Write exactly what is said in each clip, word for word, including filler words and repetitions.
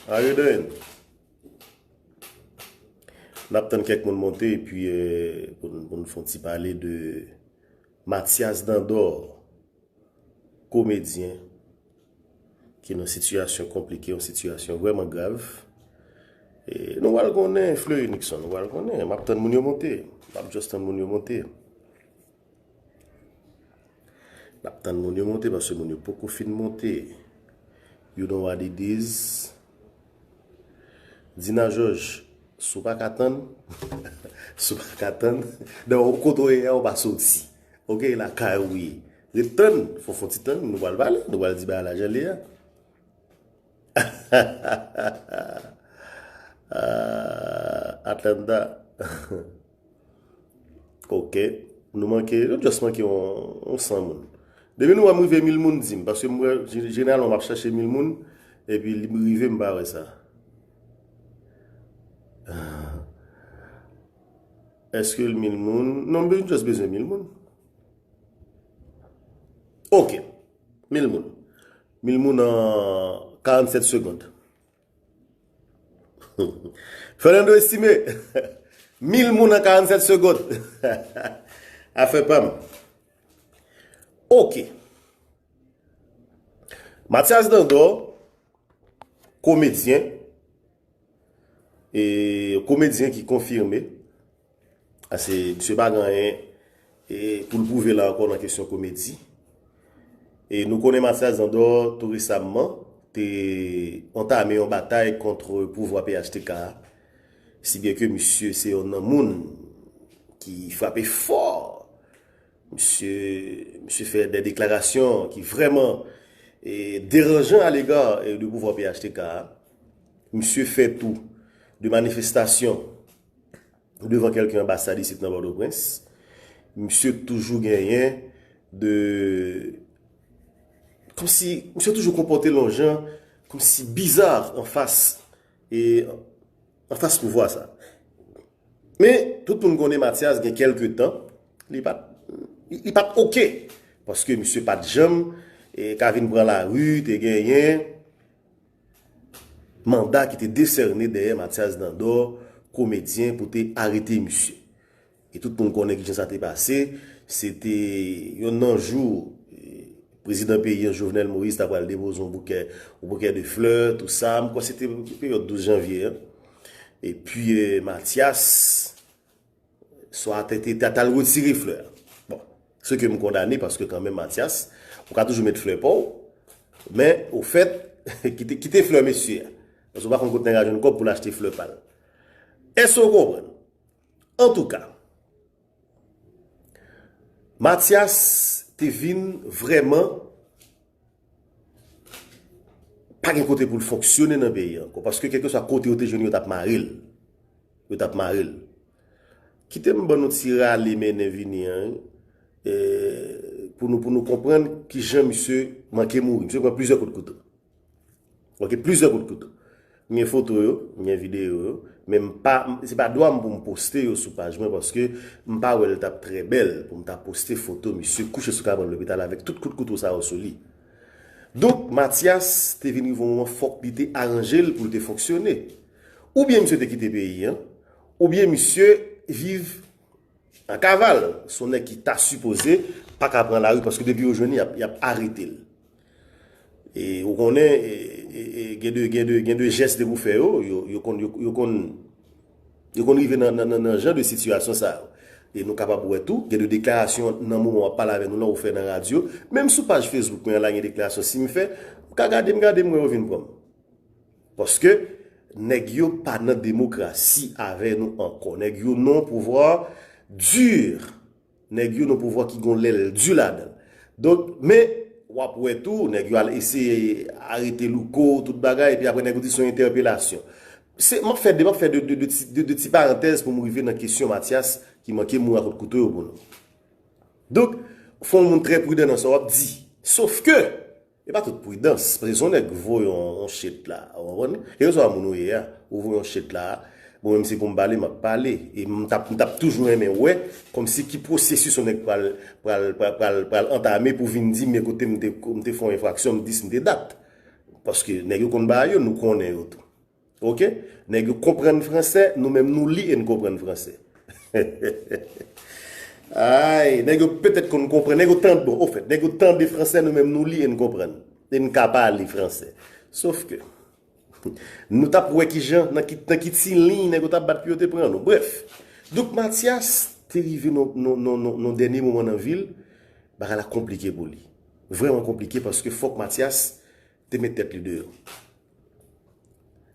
How you doing? N ap tann kèk moun monte epi eh, pou n pou n fè yon ti pale de Mathias Dandor, komedyen ki nan sitiyasyon konplike, yon sitiyasyon vrèman grav. E nou pral konnen, Fleury Nixon, nou pral konnen. M ap tann moun yo monte. M ap just tann moun yo monte. N ap tann moun yo monte paske moun yo poko fin monte. You know what it is? Dina George, si w pa ka tann, si w pa ka tann, nan yon kote w ye a, ou pa soti. Ok, lakay ou ye. Ret tann, fò fon ti tann, nou pral pale, nou pral di bagay la jan l ye a. Ah, Atlanta. Ok. Nou manke, nou just manke yon, yon san moun. Depi nou wè m rive mil moun, di m. Paske m wè, jeneralman, m ap chache mil moun, epi li rive, m pa wè sa. Èske l mil moun? Non, m just bezwen mil moun. Ok. Mil moun. Mil moun an karannsèt segonn. Fernando Estimé, mil moun an karannsèt segonn. Afè pa m. Ok. Mathias Dandor, komedyen, e komedyen ki konfime, ase misye pa gen anyen e pou l pwouve la ankò nan kesyon komedi. E nou konnen Mathias Dandor tou resamman te antame yon batay kont pouvwa P H T K a, si byen ke misye se yon nan moun ki frape fò. Misye, misye fè de deklarasyon ki vrèman e, deranjan alega e, de pouvwa P H T K a. Misye fè tou de manifestasyon devan kèlke anbasad isit nan Pòtoprens. Misye toujou genyen de kòmsi misye toujou konpòte l yon jan kòmsi biza anfas e anfas pouvwa sa. Men tout moun konnen Mathias gen kèlke tan li pa t li pa t oke paske misye pa t janm e, ka vin pran lari te genyen manda ki te desène dèyè Mathias Dandor, komedyen, pou te arete misye. E tout moun konnen kijan sa te pase. Se te yonn nan jou eh, prezidan peyi an, Jovenel Moïse, ta pral depoze yon bouke, yon bouke de flè, tou sa. M kwè se te peryòd douz janvye an. Epi eh, Mathias, swa te, te, te, t al retire flè a. Bon, se ke m kondane paske kanmenm Mathias, ou ka toujou met flè pa w, men ofèt, kite, kite flè mesye a. Paske ou pa konn kote nèg la jwenn kòb pou l achte flè pa l. Èske w konprann? Antouka, Mathias te vin vrèman pa gen kote pou l fonksyone nan peyi a ankò. Paske kèlkeswa kote yo te jwenn yo t ap mare l. Yo t ap mare l. Kite m ban nou ti rale mennen vini an, eh, pou nou, pou nou konprann kijan misye manke mouri. Misye pran plizyè kout kouto. Ok, plizyè kout kouto. M gen foto yo, m gen videyo yo, men m pa, m- se pa dwa m pou m poste yo sou paj mwen paske m pa wè l t ap trè bèl pou m ta poste foto misye kouche sou kabann lopital avèk tout kout kouto sa yo sou li. Donk, Mathias te vin rive yon moman fòk li te aranje l pou l te fonksyone. Oubyen misye te kite peyi an, oubyen misye viv an kaval. Se yon nèg ki ta sipoze pa ka pran lari paske depi yo jwenn li, y ap, y ap arete l. E ou konnen, e, e, e, gen de, gen de, gen de jès depi w fè yo, yo, yo konn, yo, yo konn, yo konn rive nan, nan, nan, nan jan de sitiyasyon sa yo. E nou kapab wè tou, gen de deklarasyon nan moman w ap pale avè nou la, ou fè nan radyo, menm sou paj Facebook mwen an la, gen deklarasyon si m fè, m ka gade, m gade, m wè yo vin pran m. Paske nèg yo pa nan demokrasi avè nou ankò. Nèg yo nan pouvwa di. Nèg yo nan pouvwa ki gon lèl di ladan l. Donk, men, w ap wè tou, nèg yo al eseye arete Louko, tout bagay, epi apre nèg yo di se yon entèpelasyon. Se, m ap fè de, m ap fè de, de, de, ti- de, de ti parantèz pou m rive nan kesyon Mathias ki manke mouri a kout kouto yo pou nou. Donk, fò w moun trè pridan nan sa w ap di. Sof ke, e pa tout pridans, paske si yon nèg voye yon, yon shit la, ou konprann? Kèlkeswa moun ou ye a, ou voye yon shit la, bon, menm si pou m pale, m ap pale. E m t ap, m t ap toujou renmen wè, kòmsi ki pwosesis yon nèg pral, pral, pral, pral, pral antame pou vin di, men kote m te, m te fè yon enfraksyon, m dis, m te dat. Paske nèg yo konn bagay yo, nou konnen yo tou. Ok? Nèg yo konprann fransè, nou menm nou li e n konprann fransè. Ay, nèg yo petèt konn konprann, nèg yo tande, bon, ofèt, nèg yo tande fransè, nou menm nou li e n konprann. E n ka pale fransè. Sof ke, nou t ap wè kijan, nan ki, nan ki ti liy nèg yo t ap bat pou yo te pran nou. Brèf, donk Mathias te rive nan, nan, nan, nan, nan dènye moman nan vi l, bagay la konplike pou li. Vrèman konplike paske fòk Mathias te met tèt li deyò.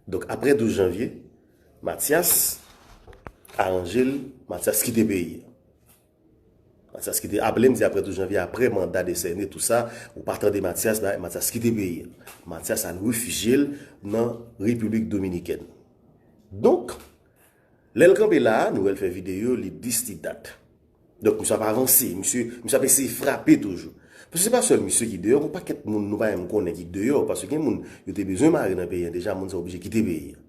Donk, apre douz janvye, Mathias aranje l, Mathias kite peyi a. Mathias kite, aple m di apre douz janvye, apre manda desène, tou sa, ou pa tande Mathias, ba, Mathias kite peyi a. Mathias al refijye l nan Repiblik Dominikèn. Donk, lè l kanpe la a, nou wè l fè videyo, li dis, li dat. Donk, misye ap avanse, misye, misye ap eseye frape toujou. Paske se pa sèl misye ki deyò, gon pakèt moun nou pa menm konnen ki deyò, paske gen moun yo te bezwen mare nan peyi a deja, moun sa oblije kite peyi a.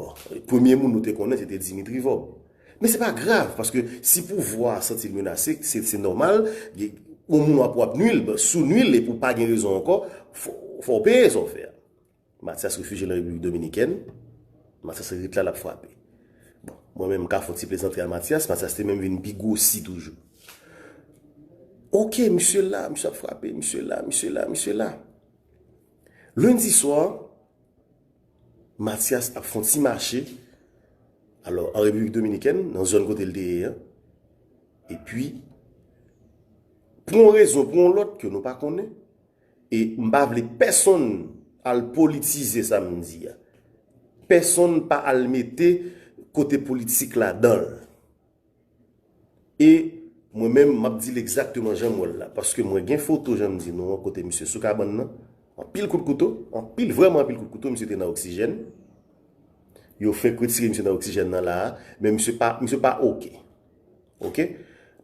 Bon, premye moun nou te konnen, se te Dimitri Vorbe. Men se pa grav, paske si pouvwa a santi l menase, se, se nòmal, gen, yon moun w ap, w ap nwi l, sou nwi l, epi w pa gen rezon ankò, fò, fò w peye sa w fè a. Mathias refijye nan Repiblik Dominikèn. Mathias ret la, l ap frape. Bon, mwen menm, m ka fè yon ti plezantri a Mathias. Mathias te menm vin pi gwosi toujou. Ok, misye la, misye ap frape, misye la, misye la, misye la. Lendi swa, Mathias ap fè yon ti mache, alò, an Repiblik Dominikèn, nan zòn kote l te ye an. Epi, pou yon rezon, pou yon lòt ke nou pa konnen, e m pa vle pèsonn al politize sa m di a. Pèsonn pa al mete kote politik ladan l. E mwen menm, m ap di l egzakteman jan m wè l la. Paske mwen gen foto, jan m di nou an, kote misye sou kabann nan. Anpil kout kouto, anpil, vrèman anpil kout kouto, misye te nan oksijèn. Yo fenk retire misye nan oksijèn nan la a, men misye pa, misye pa oke. Oke?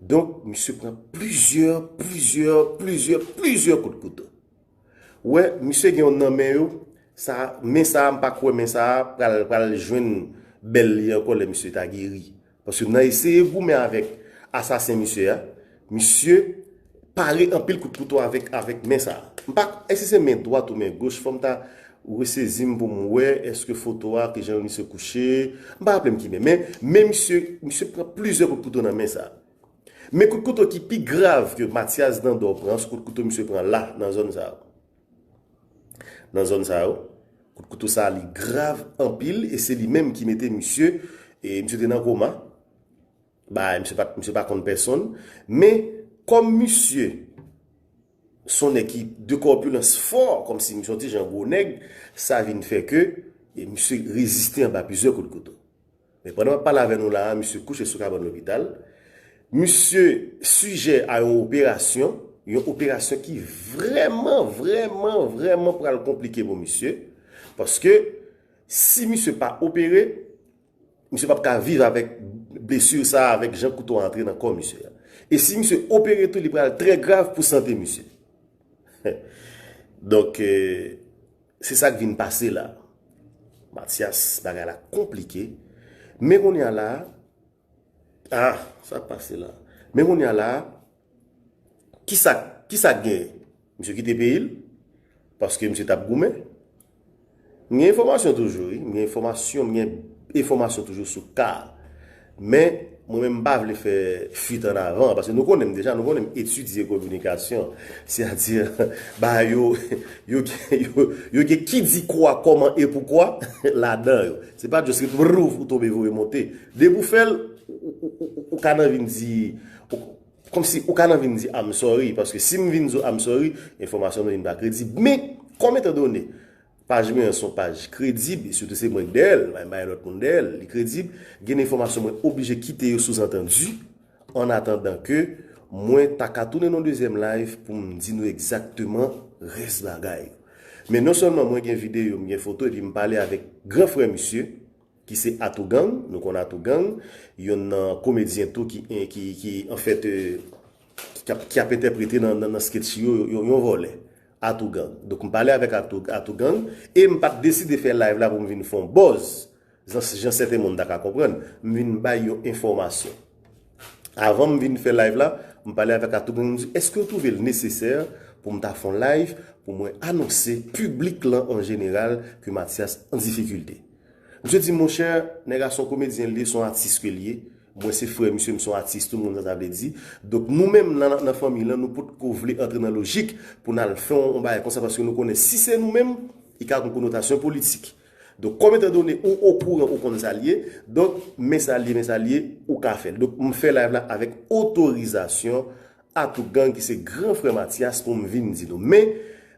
Donk, misye pran plizyè, plizyè, plizyè, plizyè kout kouto. Ou wè, misye gen youn nan men yo, sa, men sa a, m pa kwè men sa a pral, pral jwenn bèl li ankò lè misye ta geri. Paske nan eseye goumen avèk asasen misye a, misye pare anpil kout kouto avèk, avèk men sa a. M pa, èske se men dwat ou men goch? Fò m ta resezi m pou m wè èske foto a, ki jan misye kouche. M pa raple m ki men. Men, men misye, misye pran plizyè kout kouto nan men sa a. Men kout kouto ki pi grav ke Mathias Dandor pran, se kout kouto misye pran la, nan zòn sa a. Nan zòn sa yo, kout kouto sa a, li grav anpil, e se li menm ki mete misye, e misye te nan koma. Ba, misye pa, misye pa konn pèsonn. Men, kòm misye se yon nèg ki de kòpilans fò, kòmsi misye yon ti jan gwo nèg, sa vin fè ke, e, misye reziste anba plizyè kout kouto. Men pandan m ap pale avè nou la a, misye kouche sou kabann lopital. Misye sijè a yon operasyon, yon operasyon ki vrèman, vrèman, vrèman pral konplike pou misye. Paske si misye pa opere, misye p ap ka viv avèk blesi sa a, avèk jan kouto a antre nan kò misye a. E si misye opere tou, li pral trè grav pou sante misye. Donk, eh, se sa k vin pase la. Mathias, bagay la konplike. Men kounye a la, ah, sa k pase la. Men kounye a la, kisa, kisa k genyen? Misye kite peyi l, paske misye t ap goumen. M gen enfòmasyon toujou, wi. M gen enfòmasyon, m gen enfòmasyon toujou sou ka a. Men, mwen menm, m pa vle fè fuit en avant, paske nou konnen m deja, nou konnen m etidye kominikasyon. Sètadi, ba yo, yo, yo, yo gen ki di kwa, kòman e poukwa ladan yo. Se pa just ret, brrr, ou tonbe voye monte. Depi w fè l, ou, ou, ou, ou, ou ka nan vin di, ou, kòmsi ou ka nan vin di I'm sorry, paske si m vin di w I'm sorry, enfòmasyon nou vin pa kredib. Men, kòm etan done, paj mwen an se yon paj kredib, e sitou se mwen k dèyè l, pa, pa gen lòt moun dèyè l, li kredib, gen enfòmasyon mwen oblije kite yo souzantandi, an atandan ke mwen ta ka tounen nan dezyèm live pou m di nou egzakteman rès bagay. Men non sèlman mwen gen videyo, m gen foto, epi m pale avèk gran frè misye, ki se Atougang, nou konn Atougang, youn nan komedyen tou ki, ki, ki, anfèt, eh, ki ap, ki ap entèprete nan, nan, nan sketch yo, yon, yon vòlè. Atougang. Donk, m pale avèk Atou-, Atougang, e m pa t deside fè live la pou m vin fè yon buzz, jan, jan sèten moun ta ka konprann. M vin bay yon enfòmasyon. Avan m vin fè live la, m pale avèk Atougang, m di, èske w twouve l nesesè pou m ta fè yon live pou mwen anonse piblik lan an jeneral ke Mathias an difikilte? Misye di, monchè, nèg la se yon komedyen, li se yon atis ke li ye. Mwen se frè misye, m se yon atis tou, m konn sa sa vle di. Donk nou menm nan, nan fanmi lan, nou potko vle antre nan lojik pou n al fè yon, yon bagay konsa, paske nou konnen si se nou menm, li ka gen konotasyon politik. Donk, kòm etan done ou okouran, ou konn sa l ye, donk, men sa l ye, men sa l ye, ou ka fè l. Donk, m fè live la avèk otorizasyon Atougang ki se gran frè Matyas pou m vin di nou. Men,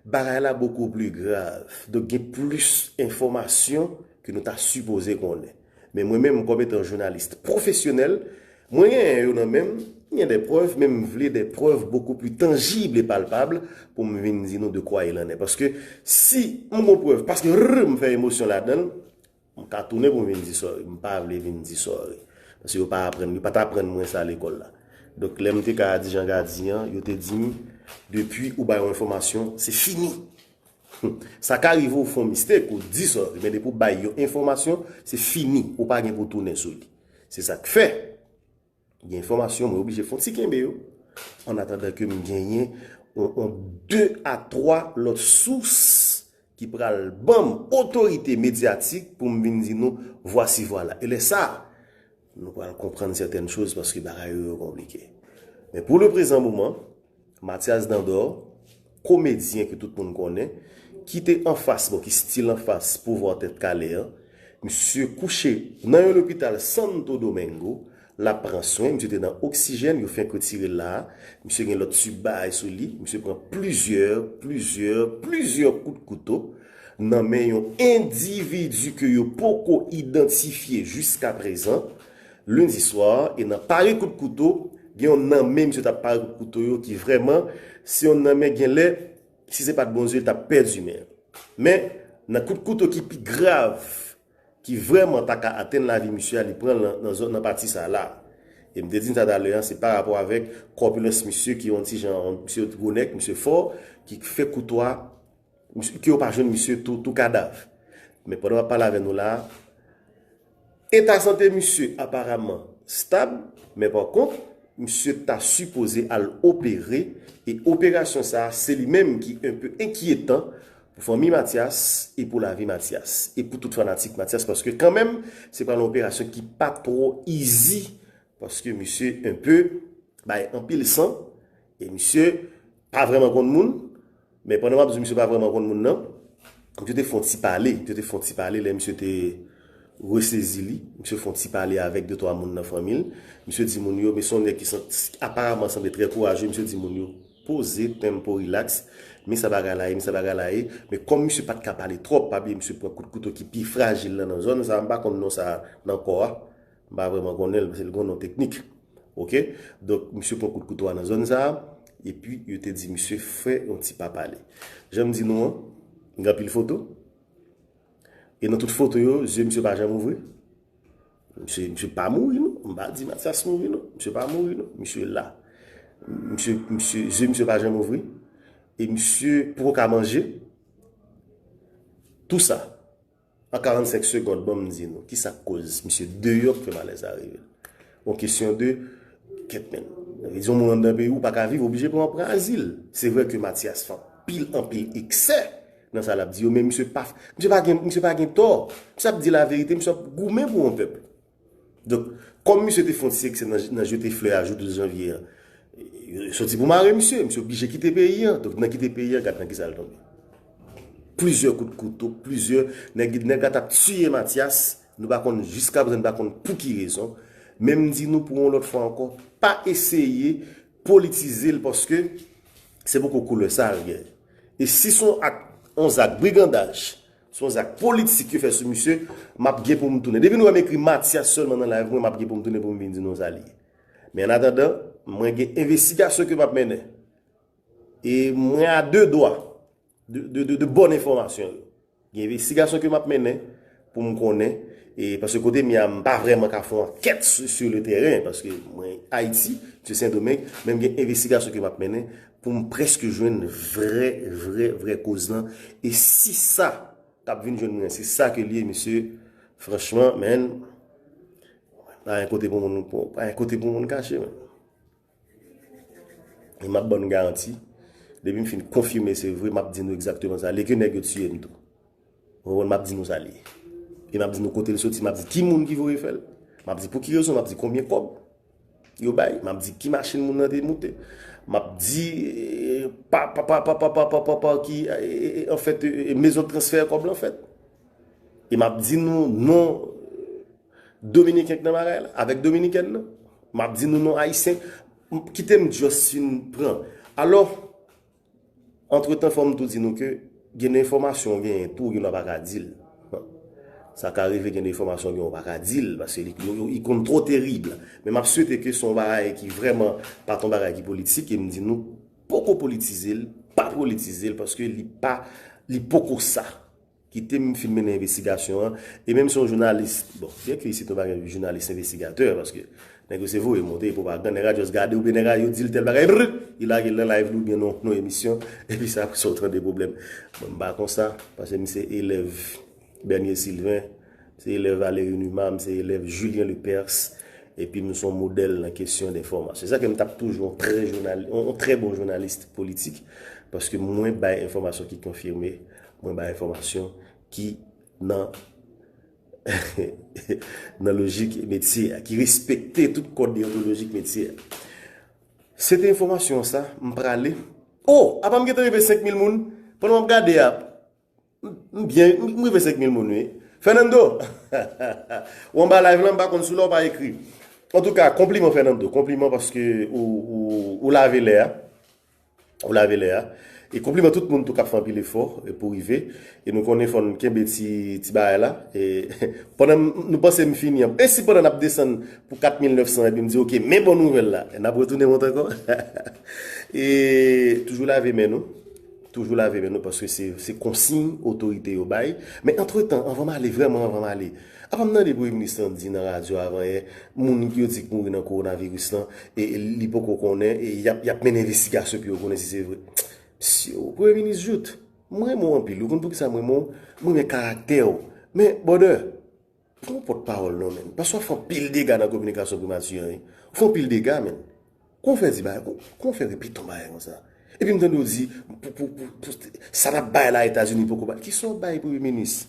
bagay la bokou pli grav. Donk, gen plis enfòmasyon ke nou ta sipoze konnen. Men mwen menm, kòm etan jounalis pwofesyonèl, mwen genyen yo nan men m, m gen de prèv, men m vle de prèv bokou pli tanjib e palpab pou m vin di nou de quoi il en est. Paske si m gon prèv, paske rrr, m fè emosyon ladan l, m ka tounen pou m vin di sorry. M pa vle vin di sorry. Paske yo pa aprann, yo pa t aprann mwen sa lekòl la. Donk, lè m te ka di jan Gad di an, yo te di m, depi ou bay yon enfòmasyon, se fini. Sa ka rive ou fè yon mistake, ou di sorry, men depi ou bay yon enfòmasyon, se fini, ou pa gen pou tounen sou li. Se sa k fè, gen enfòmasyon, mwen oblije fè yon ti kenbe yo, an atandan ke m genyen yon, yon de a twa lòt sous ki pral ban m otorite medyatik pou m vin di nou, vwasi vwala. E lè sa, nou pral konprann sètèn choz paske bagay yo, yo konplike. Men pou le prezan moman, Mathias Dandor, komedyen ke tout moun konnen, ki te anfas, bon, ki still anfas pouvwa Tèt Kale an, misye kouche nan yon lopital Santo Domingo, l ap pran swen, misye te nan oksijèn, yo fenk retire l la a, misye gen lòt tib bagay sou li, misye pran plizyè, plizyè, plizyè kout kouto nan men yon endividi ke yo poko idantifye jiskaprezan, lendi swa, e nan pare kout kouto, gen yon nan men misye t ap pare kout kouto yo ki vrèman, se yon nan men genlè, si se pa t Bondye, li t ap pèdi men l. Men, nan kout kouto ki pi grav, ki vrèman ta ka atenn lavi misye a, li pran l nan, nan zòn, nan pati sa la. E m te di n sa talè an, se pa rapò avèk kòpilans misye ki yon ti jan, yon, misye gwo nèg, misye fò, ki fè kouto a, misye, ke yo pa jwenn misye tou, tou kadav. Men pandan m ap pale avè nou la a, eta sante misye aparaman stab, men pa kont, misye ta sipoze al opere, e operasyon sa a, se li menm ki enpe enkyetan pou fanmi Mathias e pou lavi Mathias, e pou tout fanatik Mathias, paske kanmenm, se pral yon operasyon ki pa twò easy, paske misye enpe bay anpil san, e misye pa vrèman konn moun, men pandan m ap di w misye pa vrèman konn moun nan, misye te fè yon ti pale, misye te fè yon ti pale lè misye te resezi li, misye fè yon ti pale avèk de twa moun nan fanmi l, misye di moun yo, men se yon nèg ki san-, aparaman sanble trè kouraje, misye di moun yo, poze, tempo, relax, men sa bagay la ye, men sa bagay la ye, men kòm misye pa t ka pale twòp, pa bliye misye pran kout kouto ki pi frajil lan nan zòn sa a, m pa konn non sa a nan kò a, m pa vrèman konnen l, paske l gon non teknik. Oke? Donk, misye pran kout kouto a nan zòn sa a, epi yo te di misye fè yon ti pa pale. Jan m di nou an, gen anpil foto. E nan tout foto yo, zye misye pa janm ouvri. Misye, misye pa mouri non. M pa di Mathias mouri non. Misye pa mouri non. Misye la. Misye, misye, zye misye pa janm ouvri. E misye poko ka manje. Tou sa. An karannsenk segond, ban m di nou, kisa k koz misye deyò k fè malè sa rive l? Yon kesyon de, kèt men. Sa vle di yon moun anndan peyi, ou pa ka viv, oblije pran, pran azil. Se vre ke Mathias fè anpil, anpil eksè nan sa l ap di yo, men misye pa, misye pa gen, misye pa gen tò. Misye ap di laverite, misye ap goumen pou yon pèp. Donk, kòm misye te fè yon ti eksè nan, nan jete flè a jou douz janvye a, yo soti pou mare misye, misye oblije kite peyi a. Donk, nan kite peyi a, gad nan kisa l tonbe. Plizyè kout kouto, plizyè, nèg, nèg la t ap tiye Mathias, nou pa konn, jiskaprezan nou pa konn pou ki rezon. Men m di nou pou yon lòt fwa ankò, pa eseye politize l paske se poko koulè sa l gen. E si se yon ak, yon zak brigandaj, se yon zak politik yo fè sou misye, m ap gen pou m tounen. Depi nou wè m ekri Mathias sèlman nan live mwen, m ap gen pou m tounen pou m vin di nou sa l ye. Men annatandan, mwen gen envestigasyon ke m ap mennen. E mwen a de dwa de, de, de, de bòn enfòmasyon yo. Gen envestigasyon ke m ap mennen pou m konnen, e paske kote m ye a, m pa vrèman ka fè yon ankèt sou, sou le teren, paske mwen Ayiti, se Sendomeng, men m gen envestigasyon ke m ap mennen pou m prèske jwenn vrè, vrè, vrè koz lan. E si sa k ap vin jwenn mwen, se sa ke l ye, mesye, franchman, men, pa gen kote pou moun, pou, pa gen kote pou moun kache, men. E m ap ban nou garanti, depi m fin konfime se vre, m ap di nou egzakteman sa l ye, ke nèg yo tiye m tou. Ou konprann, m ap di nou sa l ye. E m ap di nou kote l soti, m ap di ki moun ki voye fè l. M ap di pou ki rezon, m ap di konbyen kòb yo bay, m ap di ki machin moun nan te moute. M ap di eh, pa pa pa pa pa pa pa pa pa ki eh, eh, eh, anfèt eh, eh, mezon transfè kòb la anfèt. E m ap di nou non dominiken k nan bagay la, avèk dominikèn nan. M ap di nou non ayisyen. M- Kite m just fin pran. Alò, antretan, fò m tou di nou ke gen de enfòmasyon w genyen tou, ou gen dwa pa ka di l. Sa ka rive gen de enfòmasyon w genyen w pa ka di l, paske li, li, li konn twò terib. Men m ap swete ke se yon bagay ki vrèman pa t yon bagay ki politik, e m di nou, poko politize l, pa politize l, paske li pa, li poko sa. Kite m fin mennen envestigasyon an. E menm si yon jounalis, bon, byen ke isit nou pa gen jounalis envestigatè, paske nèg yo se voye monte, pwopagann, nèg a just gade, oubyen nèg a yo di l tèl bagay, brr, li lage l nan live li oubyen nan yon emisyon, epi sa apre sa w tande pwoblèm. Mwen m pa konsa, paske m se elèv Bernier Sylvain, m se elèv Valéry Numa, m se elèv Julien Lepers, epi m se yon modèl nan kesyon denfòmasyon. Se sa ke m t ap toujou yon trè jounal, yon, yon trè bon jounalis politik, paske mwen bay enfòmasyon ki konfime, mwen bay enfòmasyon ki nan nan lojik metye a, ki respekte tout kòd deontolojik metye a. Se te enfòmasyon sa, m prale. Oh, apa m gentan rive senk mil moun? Pandan m ap gade a, m byen, m rive senk mil moun, wi. Fernando, ou anba live lan, m pa konn si w la ou pa ekri. Antouka, konpliman Fernando, konpliman paske ou, ou, ou lave lè a. Ou lave lè a. E konpliman tout moun tou k ap fè anpil efò e pou rive. E nou konnen fò n kenbe ti, ti bagay la. E pandan m- nou panse m fini an. E si pandan n ap desann pou kat mil nèf san epi m di, oke, men bon nouvèl la. E n ap retounen monte ankò. E toujou lave men nou. Toujou lave men nou paske se, se konsiy otorite yo bay. Men antretan, anvan m ale, vrèman anvan m ale, apa m tande premye minis lan di nan radyo avan yè, moun ki yo di k mouri nan kowonaviris lan, e, e li poko konnen, e y ap, y ap mennen envestigasyon pou yo konnen si se vre. Mesye, premye minis Jouthe, m renmen w anpil. Ou konn poukisa m renmen w? M renmen karaktè w. Men, brother, pran pòt pawòl non, menn. Paske w ap fè anpil dega nan kominikasyon primati an, wi. Ou fè anpil dega, menn. Kon fè di bagay, kon, kon fè repete yon bagay konsa. Epi m tande w di, pou, pou, pou, pou, sa n ap bay la Etazini poko bay. Kisa w bay premye minis?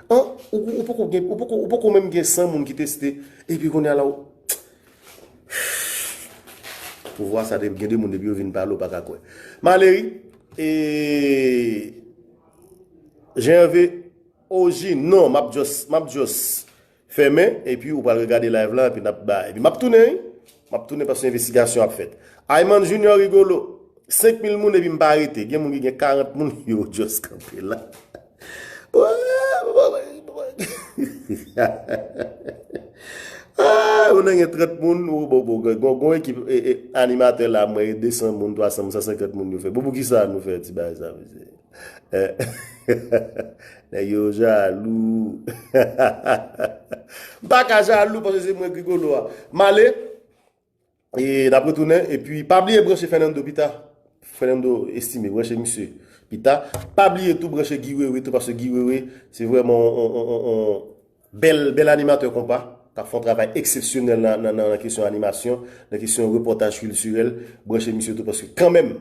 An, ou, ou poko gen, ou poko, ou poko menm gen san moun ki teste. Epi kounye a la, w- pouvwa sa, gen de moun depi yo vin pale, w pa ka kwè. Maleri, e, Jan Hervé, O G, non, m ap just, m ap just fèmen, epi ou pral regade live la, epi n ap ba, epi m ap tounen, wi. M ap tounen paske envestigasyon ap fèt. Ayman Junior Rigolo, senk mil moun epi m pa rete. Gen moun ki gen karant moun, yo just kanpe la. Ah, ou nan gen trant moun, ou bon, bon, gon, gon ekip e, e, animatè la, mwen, desan moun, twa san moun, san senkant moun yo fè. Bon, poukisa nou fè ti bagay sa, mesye? Eh, nèg yo jalou. M pa ka jalou paske se mwen k rigolo a. M ale, e n ap retounen, epi pa bliye branche Fernando pita. Fernando Estimé, branche misye pita. Pa bliye tou branche Guy Wewe tou, paske Guy Wewe, se vrèman on, on, on, on bèl, bèl animatè konpa, k ap fè yon travay eksepsyonèl nan, nan, nan, nan kesyon animasyon, nan kesyon repòtaj kiltirèl. Branche misye tou, paske kanmenm,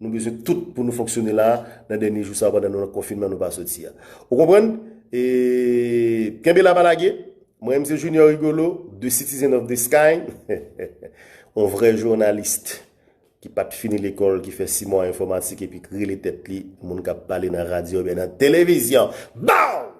nou bezwen tout pou nou fonksyone la, nan dènye jou sa, pandan nou nan konfinman, nou pa soti a. Ou konprann? E, kenbe la, pa lage. Mwen, m se Junior Rigolo, The Citizen of the Sky. On vrè jounalis ki pa t fini lekòl, ki fè sis mwa enfòmatik epi k rele tèt li moun k ap pale nan radyo oubyen nan televizyon. Bow!